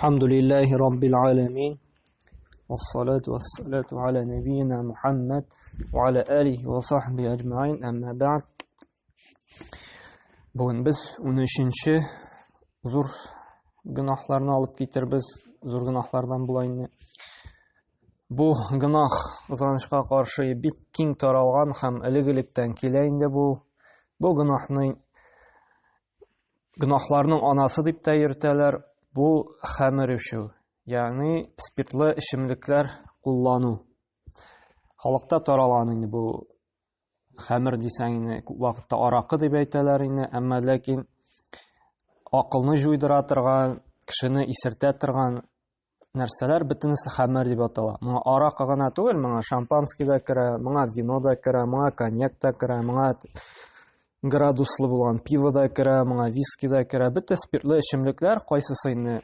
Алхамдулиллахи раббил аламин. Вассалату вассалату аля набийина Мухаммад ва аля алихи ва сахби аҗмаин. Әмма бәгъд. Бүген без 13-нче зур гөнаһларны алып китербез. Зур гөнаһлардан була инде. Бу гөнаһ кызганычка каршы бик киң таралган һәм элек-электән килә инде бу. Бу гөнаһны гөнаһларның анасы дип тә йөртәләр. Бу хәмер эчү, ягъни спиртлы эчемлекләр куллану. Халыкта таралган инде бу хәмер дисәң инде күп вакытта аракы дип әйтәләр инде, әмма ләкин акылны җуйдыра торган, кешене исертә торган нәрсәләр бөтенесе хәмер дип атала. Моңа аракы гына түгел, моңа шампанский да керә, моңа вино да керә, моңа коньяк та керә, моңа градуслы булган пиво да керә, моңа виски да керә. Бөтен спиртлы эчемлекләр кайсысы инде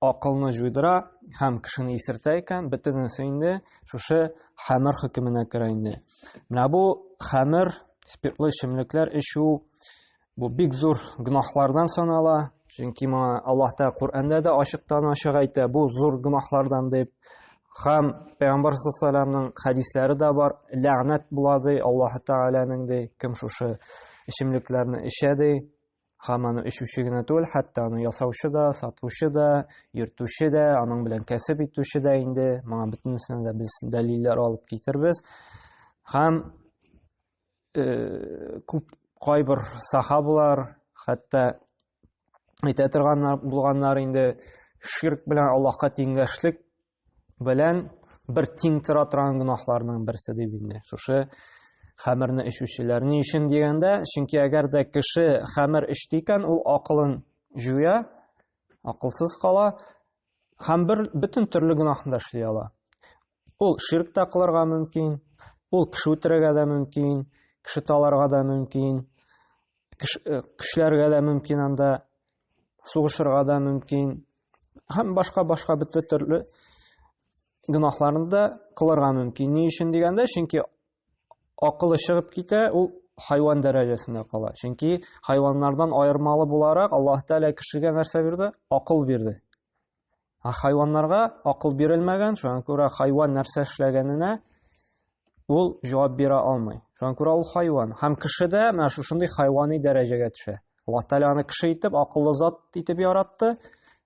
акылны җуйдыра һәм кешене исертә икән, бөтенесе инде шушы хәмер хөкеменә керә инде. Менә бу хәмер, спиртлы эчемлекләр эчү Бу бик зур гөнаһлардан санала, чөнки моңа Аллаһ Тәгалә Коръәндә дә ачыктан-ачык әйтә, бу зур гөнаһлардан дип. Һәм Пәйгамбәр саллаллаһу хәдисләре дә бар, ләгънәт була ди Аллаһ Тәгаләнең ди, кем шушы эчемлекләрне эчә ди, һәм аны эчүче генә түгел, хәтта аны ясаучы да, сатучы да, йөртүче дә, аның белән кәсеп итүче дә инде, моңа бөтенесенә дә без дәлилләр алып китербез. Һәм күп кайбер сахабалар хәтта әйтә торганнар булганнар инде ширк белән Аллаһка тиңдәшлек белән бер тиң тора торган гөнаһларның берсе дип инде шушы хәмерне эчүчеләр. Ни өчен дигәндә, чөнки әгәр дә кеше хәмер эчте икән, ул акылын җуя, акылсыз кала һәм бер бөтен төрле гөнаһны да эшли ала. Ул ширк та кылырга мөмкин, ул кеше үтерергә дә мөмкин, кеше таларга да мөмкин, э, көчләргә дә мөмкин анда, сугышырга да мөмкин һәм башка-башка бөтен төрле гөнаһларны да кылырга мөмкин. Ни өчен дигәндә, чөнки акылы чыгып китә, ул хайван дәрәҗәсендә кала. Чөнки хайваннардан аермалы буларак Аллаһ Тәгалә кешегә нәрсә бирде? Акыл бирде. Ә хайваннарга акыл бирелмәгән, шуңа күрә хайван нәрсә эшләгәненә ул җавап бирә алмый. Шуңа күрә ул хайван. Һәм кеше дә менә шушындый хайвани дәрәҗәгә төшә. Аллаһ Тәгалә аны кеше итеп, акыллы зат итеп яратты,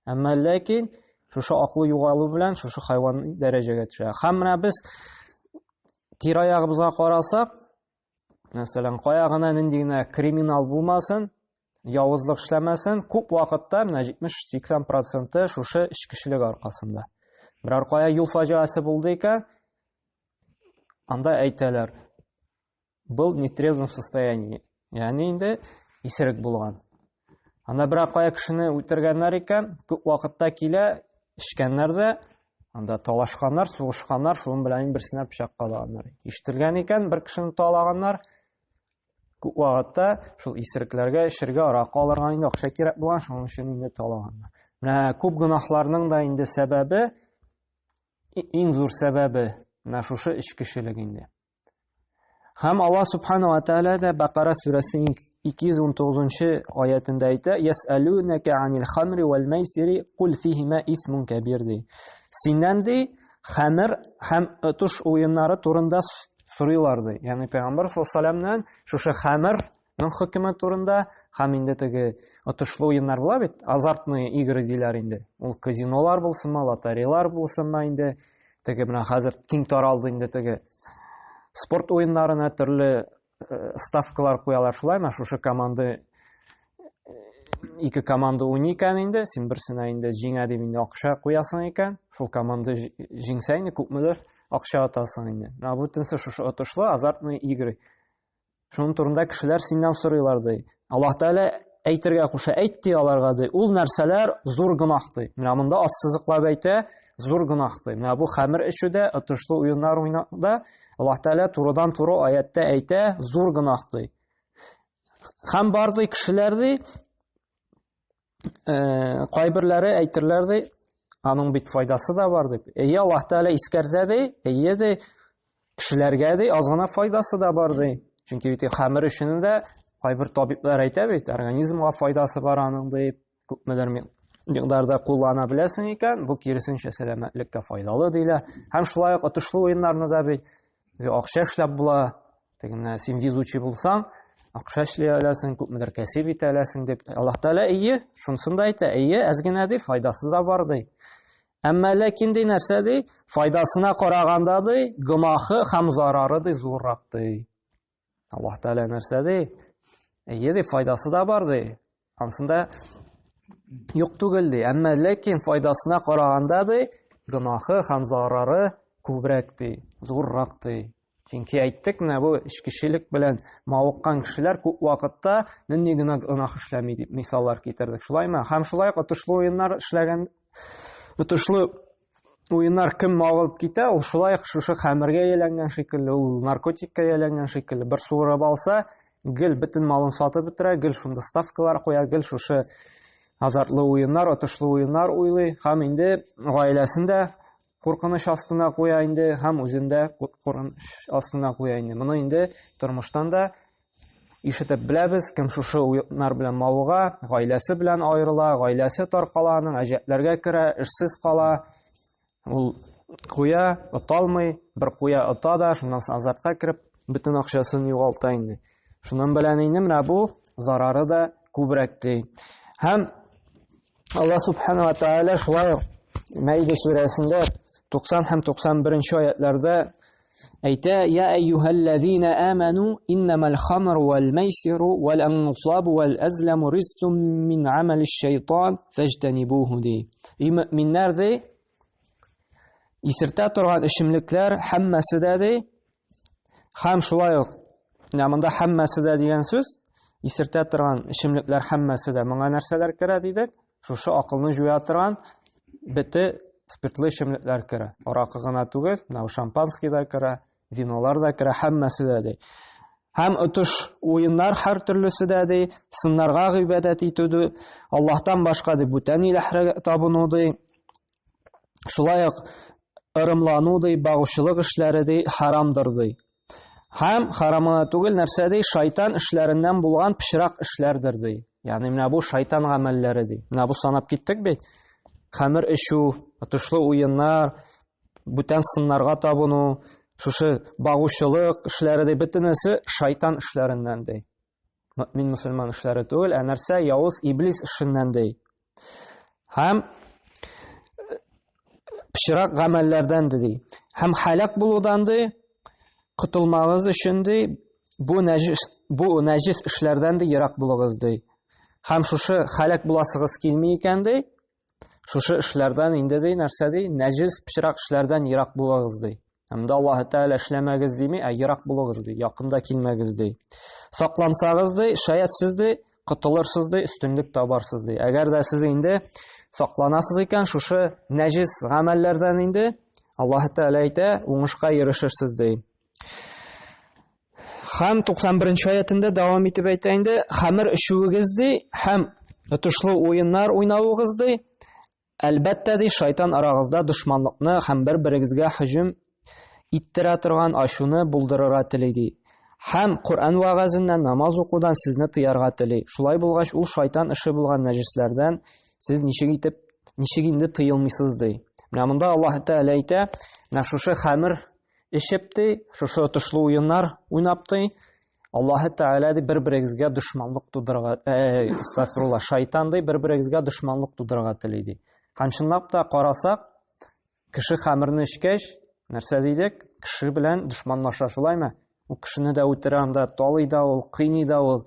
әмма ләкин шушы акылы югалу белән шушы хайван дәрәҗәгә төшә. Һәм менә без тирә-ягыбызга карасак, Мәсәлән, кая гына нинди генә криминал булмасын, явызлык эшләмәсен, күп вакытта менә 70-80 проценты шушы эчкечелек аркасында. Берәр кая юл фаҗигасе булды икән, анда әйтәләр, был в нетрезвом состоянии. Ягъни инде исерек булган. Анда берәр кая кешене үтергәннәр икән, күп вакытта килә, эчкәннәр дә, анда талашканнар, сугышканнар, шуның белән берсенә пычак кадаганнар. Ишетелгән икән, бер кешене талаганнар. Күп вакытта шул исерекләргә эчергә аракы алырга инде акча кирәк булган, шуның өчен инде талаганнар. Менә күп гөнаһларның да инде сәбәбе, иң зур сәбәбе менә шушы эчкечелек инде. Һәм Аллаһ Субхану ва Тааля да Бакара сүрәсенең 219 аятында әйтә: "Ясалунака анил хамри вал майсири кул фихима исмун кабир" ди. Синнән ди хәмер һәм отыш уеннары турында сорыйлар ди. Ягъни Пәйгамбәр саллаллаһу алейһи шушы хәмернең хөкеме турында һәм инде теге отышлы уеннар була бит, азартные игры диләр инде. Ул казинолар булсынмы, лотереялар булсынмы инде, теге менә хәзер киң таралды инде теге спорт уеннарына төрле э, ставкалар куялар шулаймы шушы команда э, ике команда уйный икән инде син берсенә инде җиңә дип инде акча куясың икән шул команда җиңсә инде күпмедер акча атасың инде менә бөтенесе шушы отышлы азартные игры Шуның турында кешеләр синнән сорыйлар ди. Аллаһ Тәгалә әйтергә куша, әйт ди аларга ди. Ул нәрсәләр зур гөнаһ ди. Менә монда ассызыклап әйтә, зур гөнаһ ди. Менә бу хәмер эчүдә, отышлы уеннар уйнауда Аллаһ Тәгалә турыдан-туры аятта әйтә, зур гөнаһ ди. Һәм бар ди кешеләр ди, э, кайберләре әйтерләр ди, аның бит файдасы да бар дип. Әйе, Аллаһ Тәгалә искәртә ди, әйе ди, кешеләргә ди, аз гына файдасы да бар ди. Чөнки бит хәмер өчен дә кайбер табиблар әйтә бит, организмга файдасы бар аның дип, күпмедер микъдарда куллана беләсең икән, бу киресенчә сәламәтлеккә файдалы диләр. Һәм шулай ук отышлы уеннарны да бит акча эшләп була. Теге менә син везучий булсаң, акча эшли аласың, күпмедер кәсеп итә аласың дип. Аллаһ Тәгалә әйе, шунысын да әйтә, әйе, әз генә ди, файдасы да бар ди. Әмма ләкин ди нәрсә ди? Файдасына караганда ди, гөнаһы һәм зарары ди зуррак ди. Аллаһ Тәгалә нәрсә ди? Әйе ди, файдасы да бар ди. Ансында юк түгел ди. Әмма ләкин файдасына караганда ди, гөнаһы һәм зарары күбрәк ди, зуррак ди. Чөнки әйттек, менә бу эчкечелек белән мавыккан кешеләр күп вакытта нинди генә гөнаһ эшләми дип мисаллар китердек. Шулаймы? Һәм шулай ук отышлы уеннар эшләгән отышлы уеннар кем мавыгып китә, ул шулай ук шушы хәмергә ияләнгән шикелле, ул наркотикка ияләнгән шикелле. Бер суырып алса, гел бөтен малын сатып бетерә, гел шунда ставкалар куя, гел шушы азартлы уеннар, отышлы уеннар уйлый һәм инде гаиләсен дә куркыныч астына куя инде һәм үзен дә куркыныч астына куя инде. Моны инде тормыштан да ишетеп беләбез, кем шушы уеннар белән мавыга, гаиләсе белән аерыла, гаиләсе таркала, аның әҗәтләргә керә, эшсез кала. Ул куя, оталмый, бер куя ота да, шуннан соң азартка кереп, бөтен акчасын югалта инде. Шуның белән инде менә бу зарары да күбрәк ди. Һәм Алла субхана ва тааля шулай ук Мәидә сүрәсендә 90 һәм 91 аятларда әйтә: "Я әйюһәлләзина аману иннамал хамру вал майсиру вал ансабу вал азламу риссум мин амалиш шайтан фаҗтанибуху" ди. Эй мөэминнәр ди, исертә торган эчемлекләр һәммәсе дә ди, Һәм шулай ук, менә монда һәммәсе дә дигән сүз, исертә торган эчемлекләр һәммәсе дә. Моңа нәрсәләр керә дидек? Шушы акылны җуя торган бете спиртлы эчемлекләр керә. Аракы гына түгел, менә шампанский да керә, винолар да керә, һәммәсе дә ди. Һәм отыш уеннар һәр төрлесе дә ди, сыннарга гыйбадәт итү ди, Аллаһтан башка ди бүтән иләһләргә табыну ди. Шулай ук ырымлану ди, багучылык эшләре ди, харамдыр ди. Һәм харам гына түгел, нәрсә ди, шайтан эшләреннән булган пычрак эшләрдер ди. Ягъни менә бу шайтан гамәлләре ди. Менә бу санап киттек бит. Хәмер эчү, отышлы уеннар, бүтән сыннарга табыну, шушы багучылык эшләре ди, бөтенесе шайтан эшләреннән ди. Мөмин мөселман эшләре түгел, ә нәрсә явыз иблис эшеннән ди. Һәм пычрак гамәлләрдән ди. Һәм халак булудан ди, котылмагыз өчен ди, бу нәҗис бу нәҗис эшләрдән ди ерак булыгыз ди. Һәм шушы халак буласыгыз килми икән ди, Шушы эшләрдән инде ди, нәрсә ди? Нәҗис, пычрак эшләрдән ерак булыгыз ди. Анда Аллаһ Тәгалә эшләмәгез дими, ә ерак булыгыз ди, якында килмәгез ди. Саклансагыз ди, шаять сез ди, котылырсыз ди, өстенлек табарсыз ди. Әгәр дә сез инде сакланасыз икән, шушы нәҗис гамәлләрдән инде Аллаһ Тәгалә әйтә, уңышка ирешерсез ди. Һәм 91 аятында дәвам итеп әйтә инде, хәмер эчүегез ди, һәм отышлы уеннар уйнавыгыз ди, әлбәттә ди, шайтан арагызда дошманлыкны һәм бер-берегезгә һөҗүм иттерә торган ачуны булдырырга тели ди. Һәм Коръән вәгазеннән, намаз укудан сезне тыярга тели. Шулай булгач, ул шайтан эше булган нәҗесләрдән сез ничек итеп, ничек инде тыелмыйсыз ди. Менә монда Аллаһ Тәгалә әйтә, менә шушы хәмер эчеп ди, шушы отышлы уеннар уйнап ди, Аллаһы Тәгалә ди бер-берегезгә дошманлык тудырырга, э, астагфирулла, шайтан ди бер-берегезгә дошманлык тудырырга тели ди. Һәм чынлап та карасак, кеше хәмерне эчкәч, нәрсә дидек? Кеше белән дошманлаша, шулаймы? Ул кешене дә үтерә анда, талый да ул, кыйный да ул.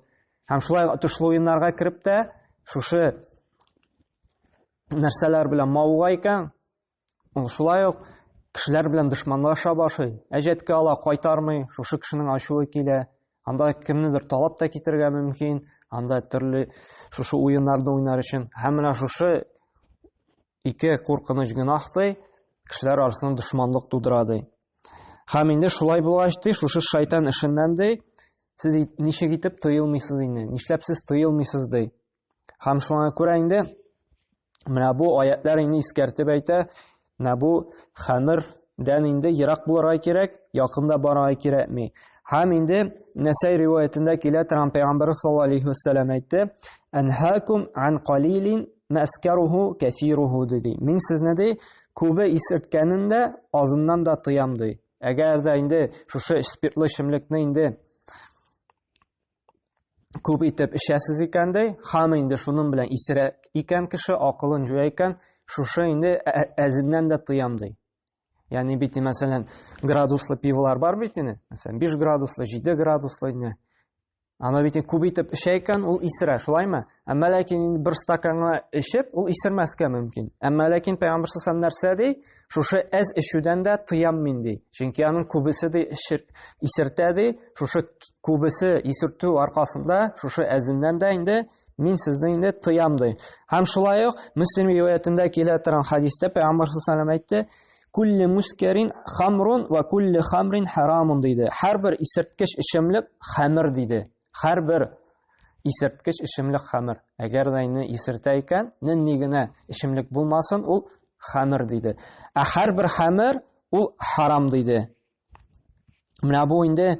Һәм шулай отышлы уеннарга кереп тә, шушы нәрсәләр белән мавыга икән, Ул шулай ук кешеләр белән дошманлаша башлый. Әҗәткә ала, кайтармый, шушы кешенең ачуы килә. Анда кемнедер талап та китергә мөмкин, анда төрле шушы уеннарны уйнар өчен. Һәм менә шушы ике куркыныч гөнаһ ди, кешеләр арасында дошманлык тудыра ди. Һәм инде шулай булгач ди, шушы шайтан эшеннән ди, сез ничек итеп тыелмыйсыз инде? Нишләп сез тыелмыйсыз ди? Һәм шуңа күрә инде менә бу аятлар инде искәртеп әйтә, менә бу хәмердән инде ерак булырга кирәк, якында барырга кирәкми. Һәм инде Нәсәй риваятендә килә торган Пәйгамбәр саллаллаһу алейхи вәсәлләм әйтте: "Анһакум ан қалилин мәскәруху кәфируху ди. Мин сезне ди, күбе исерткәнен дә, азыннан да тыям ди. Әгәр дә инде шушы спиртлы эчемлекне инде күп итеп эчәсез икән ди, һәм инде шуның белән исерә икән кеше, акылын җуя икән, шушы инде әзеннән дә тыям ди. Ягъни бит, мәсәлән, градуслы пиволар бар бит инде. Мәсәлән, 5 градуслы, 7 градуслы инде. Аны бит күп итеп эчә икән, ул исерә, шулаймы? Әмма ләкин инде бер стакан гына эчеп, ул исермәскә мөмкин. Әмма ләкин Пәйгамбер саллаллаху нәрсә ди? Шушы әз эчүдән дә тыям мин ди. Чөнки аның күбесе ди эчер, исертә ди. Шушы күбесе исертү аркасында, шушы әзеннән дә инде мин сезне инде тыям ди. Һәм шулай ук Муслим риваятендә килә торган хадистә Пәйгамбер саллаллаху әйтте: Кулли мускәрин хамрун ва кулли хамрин харамун диде. Һәрбер исерткеч эчемлек хәмер диде. Һәрбер исерткеч эчемлек хәмер. Әгәр дә инде исертә икән, нинди генә эчемлек булмасын, ул хәмер диде. Ә һәрбер хәмер ул харам диде. Менә бу инде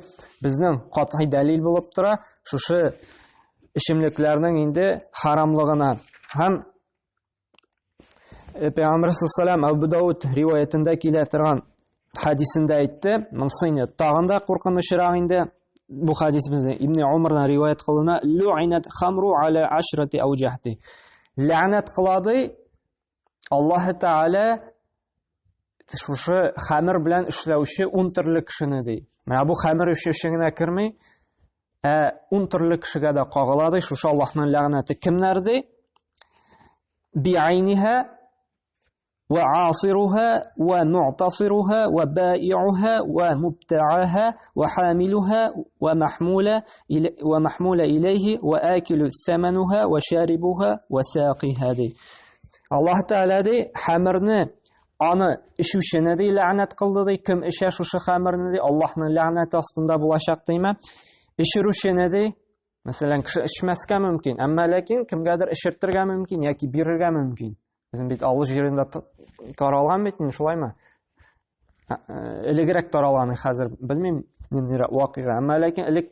безнең катгый дәлил булып тора, шушы эчемлекләрнең инде харамлыгына. Һәм Пәйгамбер саллаллаху Әбу Дауд риваятендә килә торган хадисендә әйтте. Монысы инде тагын да куркынычрак инде. Бу хадис безнең Ибн Умардан риваят кылына. Лу'инат хамру аля ашрати ауҗахти. Ләгънәт кылады Аллаһ Тааля шушы хәмер белән эшләүче 10 төрле кешене ди. Менә бу хәмер эчүче генә керми, ә 10 төрле кешегә дә кагыла ди. Шушы Аллаһның ләгънәте кемнәр ди? Биайниһа ва асируха ва му'тасируха ва баи'уха ва мубтааха ва хамилуха ва махмула ва махмула илейхи ва акилу самануха ва шарибуха ва сақиха ди. Аллаһ Тәгалә ди, хәмерне аны эчүчене ди ләгънәт кылды ди, кем эчә шушы хәмерне ди, Аллаһның ләгънәте астында булачак димә. Эчерүчене ди, мәсәлән, кеше эчмәскә мөмкин, әмма ләкин кемгәдер эчертергә мөмкин яки бирергә мөмкин. Безнең бит авыл җирендә таралган бит, шулаймы? Элегрәк таралган, хәзер белмим, ниндирәк вакыйга. Әмма ләкин элек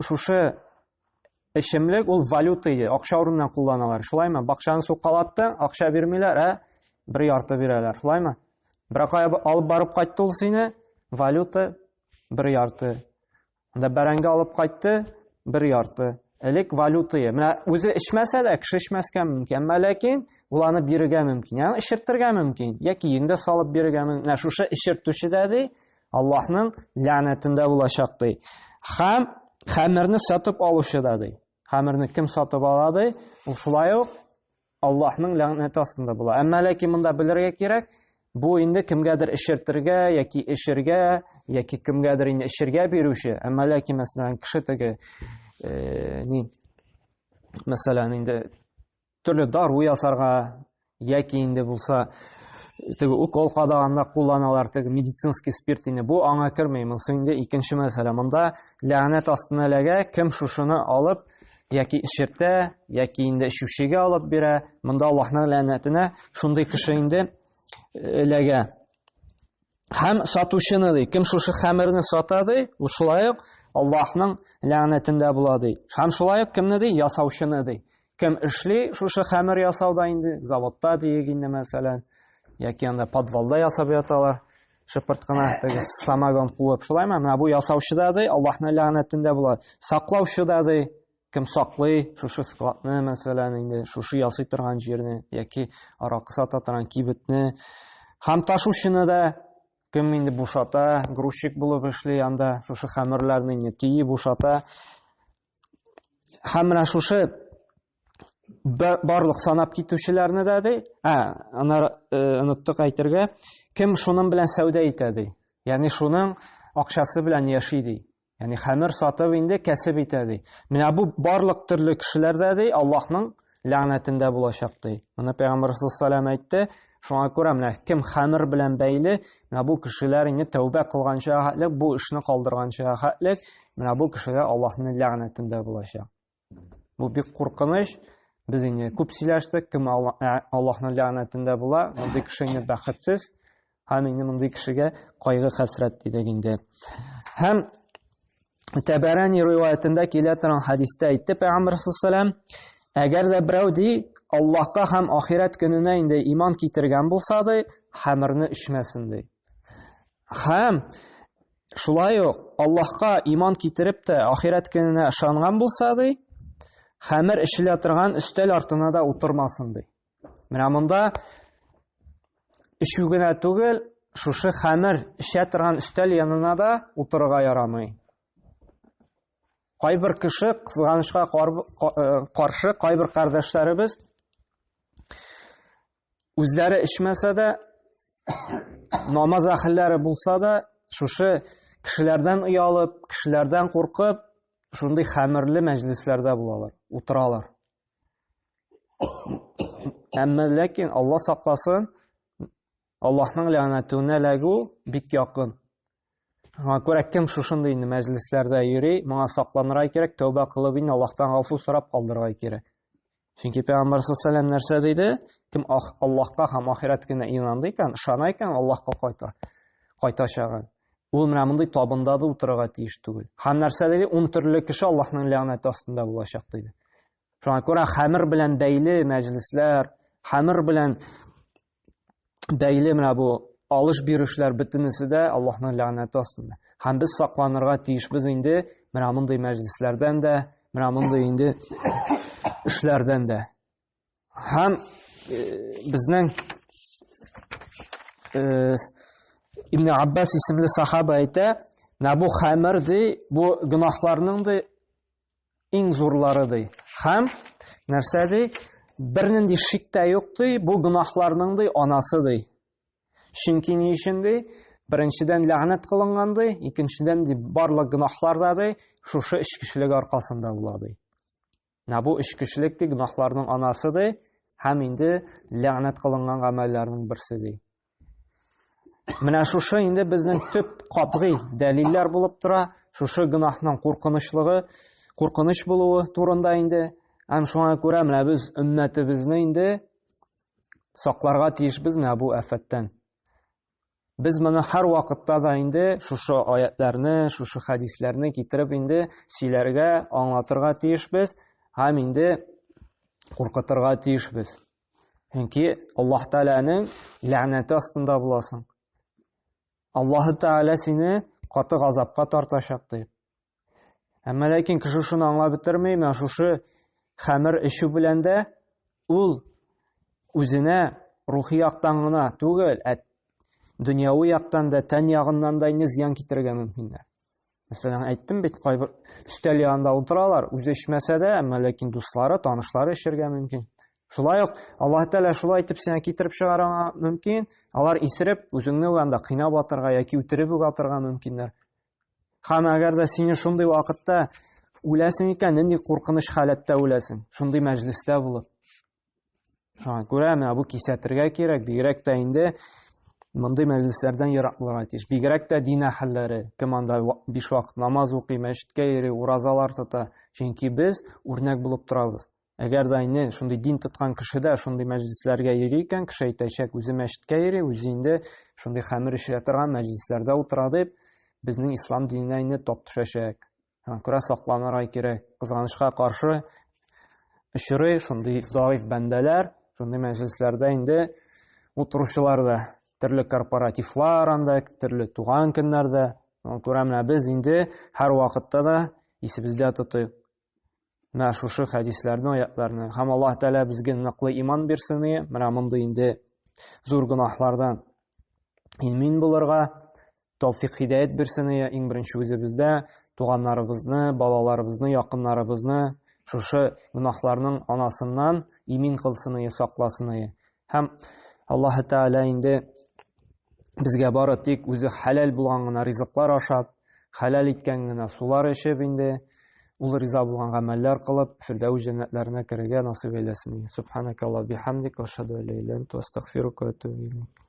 шушы эчемлек ул валюта иде, акча урынына кулланалар. Шулаймы? Бакчаны сукалатты, акча бирмиләр, ә бер ярты бирәләр. Шулаймы? Бер кая алып барып кайтты ул сине, валюта бер ярты. Анда бәрәңге алып кайтты, бер ярты. Элек валюта иде. Менә үзе эчмәсә дә, кеше эчмәскә мөмкин. Әмма ләкин ул аны бирергә мөмкин. Ягъни эчертергә мөмкин, яки инде салып бирергә мөмкин. Менә шушы эчертүче дә ди, Аллаһның ләгънәтендә булачак ди. Һәм хәмерне сатып алучы да ди. Хәмерне кем сатып ала ди? Ул шулай ук Аллаһның ләгънәте астында була. Әмма ләкин монда белергә кирәк, бу инде кемгәдер эчертергә яки эчергә, яки кемгәдер инде эчергә бирүче. Әмма ләкин мәсәлән кеше теге ни мәсәлән инде төрле дару ясарга яки инде булса теге укол кадаганда кулланалар теге медицинский спирт инде бу аңа керми монысы инде икенче мәсьәлә монда ләгънәт астына эләгә кем шушыны алып яки эчертә яки инде эчүчегә алып бирә монда Аллаһның ләгънәтенә шундый кеше инде эләгә. Һәм сатучыны ди, кем шушы хәмерне сата ди, ул шулай ук Аллаһның ләгънәтендә була ди. Һәм шулай ук кемне ди? Ясаучыны ди. Кем эшли шушы хәмер ясауда инде, заводта диек инде мәсәлән, яки анда подвалда ясап яталар, шыпырт кына теге самогон куып, шулаймы? Менә бу ясаучы да ди, Аллаһның ләгънәтендә була. Саклаучы да ди, кем саклый шушы складны, мәсәлән, инде шушы ясый торган җирне яки аракы сата торган кибетне, һәм ташучыны да кем инде бушата, грузчик булып эшли анда, шушы хәмерләрне инде төйи бушата. Һәм менә шушы барлык санап китүчеләрне дә ди, ә, анар оныттык әйтергә, кем шуның белән сәүдә итә ди. Ягъни шуның акчасы белән яши ди. Ягъни хәмер сатып инде кәсеп итә ди. Менә бу барлык төрле кешеләр дә ди Аллаһның ләгънәтендә булачак ди. Моны Пәйгамбәр саллаллаху әйтте. Шуңа күрә менә кем хәмер белән бәйле, менә бу кешеләр инде тәүбә кылганча хәтлек, бу эшне калдырганча хәтлек, менә бу кешеләр Аллаһның ләгънәтендә булачак. Бу бик куркыныч. Без инде күп сөйләштек, кем Аллаһның ләгънәтендә була, мондый кеше инде бәхетсез. Һәм инде мондый кешегә кайгы хәсрәт дидек инде. Һәм Тәбәрани риваятендә килә торган хәдистә әйтте Пәйгамбәр саллаллаху әгәр дә берәү ди Аллаһка һәм ахирәт көненә инде иман китергән булса ди, хәмерне эчмәсен ди. Һәм шулай ук Аллаһка иман китереп тә ахирәт көненә ышанган булса ди, хәмер эчелә торган өстәл артына да утырмасын ди. Менә монда эчү генә түгел, шушы хәмер эчә торган өстәл янына да утырырга ярамый. Кайбер кеше кызганычка каршы кайбер кардәшләребез үзләре эчмәсә дә, намаз әһелләре булса да, шушы кешеләрдән оялып, кешеләрдән куркып, шундый хәмерле мәҗлесләрдә булалар, утыралар. Әмма ләкин Алла сакласын, Аллаһның ләгънәтенә эләгү бик якын. Шуңа күрә кем шушындый инде мәҗлесләрдә йөри, моңа сакланырга кирәк, тәүбә кылып инде Аллаһтан гафу сорап калдырырга кирәк. Чөнки Пәйгамбәр саллаллаху нәрсә диде? Кем Аллаһка һәм ахирәт көненә инанды икән, ышана икән, Аллаһка кайта, кайтачагын. Ул менә мондый табында да утырырга тиеш түгел. Һәм нәрсә диде? Ун төрле кеше Аллаһның ләгънәте астында булачак диде. Шуңа күрә хәмер белән бәйле мәҗлесләр, хәмер белән бәйле менә бу алыш бирешләр бөтенесе дә Аллаһның ләгънәте астында. Һәм без сакланырга тиешбез инде менә мондый мәҗлесләрдән дә, менә мондый инде эшләрдән дә. Һәм э, безнең э, Ибн Аббас исемле сахаба әйтә, менә бу хәмер ди, бу гөнаһларның ди иң зурлары ди. Һәм нәрсә ди? Бернинди шик тә юк ди, бу гөнаһларның ди анасы ди. Чөнки ни өчен ди? Беренчедән ләгънәт кылынган ди, икенчедән ди барлык гөнаһлар да ди шушы эчкечелек аркасында була ди. Менә бу эчкечелек ди гөнаһларның анасы ди һәм инде ләгънәт кылынган гамәлләрнең берсе ди. Менә шушы инде безнең төп катгый дәлилләр булып тора. Шушы гөнаһның куркынычлыгы, куркыныч булуы турында инде. Һәм шуңа күрә менә без өммәтебезне инде сакларга тиешбез менә бу афәттән. Без моны һәр вакытта да инде шушы аятларны, шушы хәдисләрне китереп инде сөйләргә, аңлатырга тиешбез һәм инде куркытырга тиешбез. Чөнки Аллаһ Тәгаләнең ләгънәте астында буласың. Аллаһ Тәгалә сине каты газапка тартачак дип. Әмма ләкин кеше шуны аңлап бетерми, менә шушы хәмер эчү белән дә ул үзенә рухи яктан гына түгел, ә дөньяви яктан да, тән ягыннан да инде зыян китерергә мөмкиннәр. Мәсәлән, әйттем бит, кайбер өстәл янында утыралар, үзе эчмәсә дә, әмма ләкин дуслары, танышлары эчәргә мөмкин. Шулай ук Аллаһ Тәгалә шулай итеп сиңа китереп чыгарырга мөмкин. Алар исереп, үзеңне үк анда кыйнап атырга яки үтереп үк атырга мөмкиннәр. Һәм әгәр дә сине шундый вакытта үләсең икән, нинди куркыныч халәттә үләсең, шундый мәҗлестә булып. Шуңа күрә менә бу кисәтергә кирәк, бигрәк тә инде мондый мәҗлесләрдән ерак булырга тиеш. Бигрәк тә дин әһелләре, кем анда биш вакыт намаз укый, мәчеткә йөри, уразалар тота. Чөнки без үрнәк булып торабыз. Әгәр дә инде шундый дин тоткан кеше дә шундый мәҗлесләргә йөри икән, кеше әйтәчәк, үзе мәчеткә йөри, үзе инде шундый хәмер эчә торган мәҗлесләрдә утыра дип, безнең ислам диненә инде тап төшәчәк. Шуңа күрә сакланырга кирәк. Кызганычка каршы очрый шундый заиф бәндәләр, шундый мәҗлесләрдә инде утыручылар да, төрле корпоративлар анда, төрле туган көннәрдә. Шуңа күрә менә без инде һәр вакытта да исебездә тотыйк. Менә шушы хәдисләрне, аятларны. Һәм Аллаһ Тәгалә безгә ныклы иман бирсен, менә мондый инде зур гөнаһлардан имин булырга тәүфик һидәят бирсен, иң беренче үзебездә, туганнарыбызны, балаларыбызны, якыннарыбызны шушы гөнаһларның анасыннан имин кылсын, сакласын. Һәм Аллаһ Тәгалә инде безгә бары тик үзе хәләл булган гына ризыклар ашап, хәләл иткән генә сулар эчеп инде ул риза булган гамәлләр кылып, Фирдәүс җәннәтләренә керергә насыйп әйләсен. Субханакаллаһ бихамдик, ва ашһаду ан ла иляха илля анта, астагфирука ва атубу илейк.